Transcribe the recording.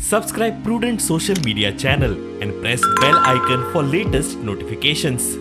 Subscribe Prudent Social Media channel and press bell icon for latest notifications.